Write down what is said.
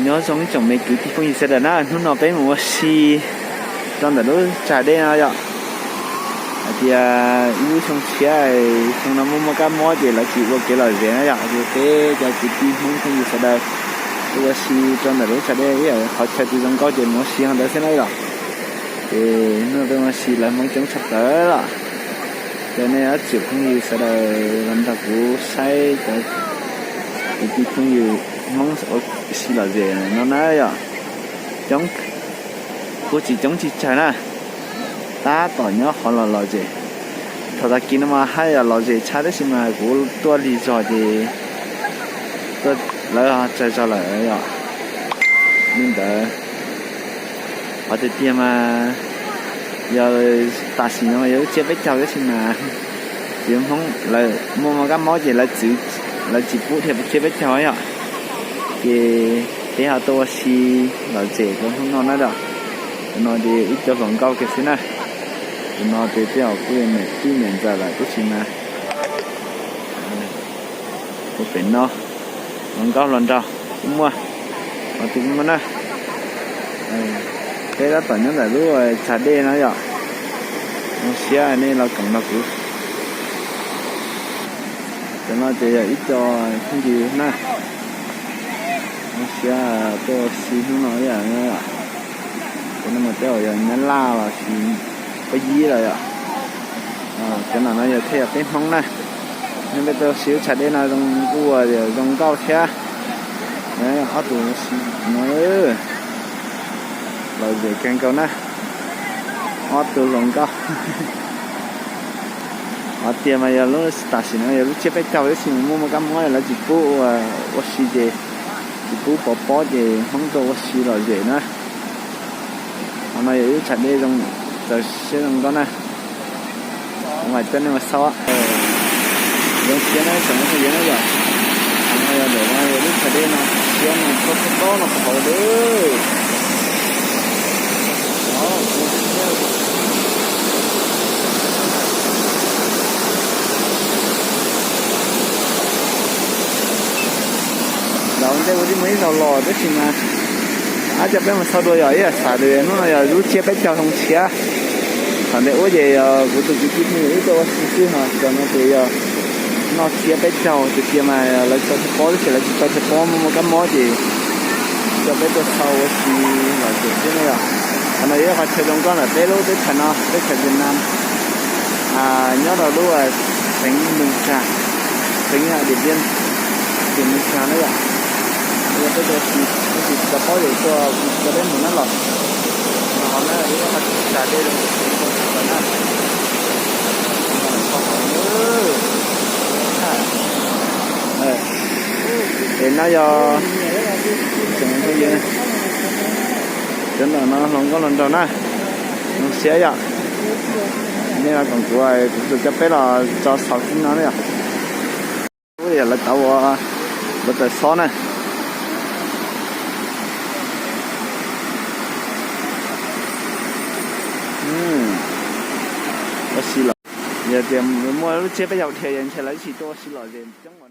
Nyob zoo ib tsoom me kwv tij phooj ywg sawv daws na, hnub no peb mus ua si rau ntawm lub tsag dej no yom. Hais tias ib lub xyoo tshiab, xyoo no muaj muaj kab mob ces lawv tsis ua kev lom zem na yom, ces peb cov kwv tij Hmoob phooj ywg sawv daws tuaj ua si rau ntawm lub tsag dej ib yam qhov chaw twg zoo nkauj ces mus ua si hauv ntawd xwb na yom. Ces hnub no peb ua si lawv Hmoob coob tshaj plaws los. Ces nej ob tsoom phooj ywg sawv daws los nrog kuv saib cov kwv tij phooj ywg Hmoob ua si lom zem no na yom. Coob, kuj tsis coob tsis tsawg na, tab tom nyob qhov los lom zem. Thaum tag kis no mas haj yam lom zem tshaj tab sis mas kuv tuaj lig zog ces lawv tsawg zog lawm yom. Li ntawd, qhov tiag tiag mas yog tam sim no yog lub tsiab peb caug tab sis mas yog Hmoob lawv muaj mob kab mob ces lawv txwv, lawv tsis pub dhia tsiab peb caug yom. Ces peb ho tuaj ua si lom zem rau hnub no na yom. Tus no ces ib co hluas nkauj kiag xwb na. Tus no ces tej zaum kuj yog niam tij niam ntxawm lawm tab sis mas ua pem no hluas nkauj hluas nraug kuj muaj, qhov twg kuj muaj na. Peb tab tom nyob ntawm lub tsag dej no yom. Zoo siab nej los koom nrog kuv. Cov no ces yog ib co phooj ywg na. Zoo siab tuaj ua si hnub no ib yam. Cov no mas tej zaum yog Nyab Laj los sis Pab Yib los yom. Cov no no yog thiaj yog peb Hmoob na. Nyob peb tuaj ua si lub tsag dej no zoo kuj zoo nkauj thiab. Ob tug ua si no lom zem kawg nkaus na. Ob tug hluas nkauj. Qhov tiag mas yog lub tam sim no yog lub tsiab peb caug tab sis mas muaj muaj kab mob lawv tsis pub ua si ces tsis pub pov pob ces Hmoob tuaj ua si lom zem na. Qhov no yog ib lub tsag dej zoo, txawv siab zoo nkauj na. Kuv mam coj nej mus xauj. Zoo siab na tsoom phooj ywg na yom. Qhov no yog ntawm no yog lub tsag dej no, siab no txhob txhob tob no qhov hauv lawm. Los ntej ua tib muaj ib zaug los tab sis mas ab coj peb mus xauj dua yom, ib yam xav tias hnub no yog lub tsiab peb caug xyoo tshiab. Thaum ntawd ub ces yog kuv tus kwv tij phooj ywg wb tuaj ua si xwb ho tam no ces yog noj tsiab peb caug tiag tiag mas lawv tso tseg pob xwb ces lawv tsis tso tseg pob muaj muaj kab mob ces coj peb tuaj xauj ua si lom zem xwb na yom. Qhov no yog ib qhov chaw zoo nkauj ntawm peb lub teb chaws no, teb chaws Vietnam, nyob rau lub xeev Mường Chà, xeev Điện Biên, tỉnh Mường Chà na yom. Yog peb tuaj ua si, tab sis tsis tau paub ces tuaj tsis tau peb mus na los. Qhov no yog ib qhov tsag dej zoo na. Es no yog tsoom phooj ywg, cov ntawm no hluas nkauj hluas nraug na, zoo siab yom. Nej los koom kuv, kuv tus coj peb los tso xauj tib no na yom. Ub yog lawv tawv ua, lawv tawv xob na. Ua si los, yog tias muaj lub tsiab peb caug dhia yog ntshe lawv tsis tuaj ua si lom zem coob.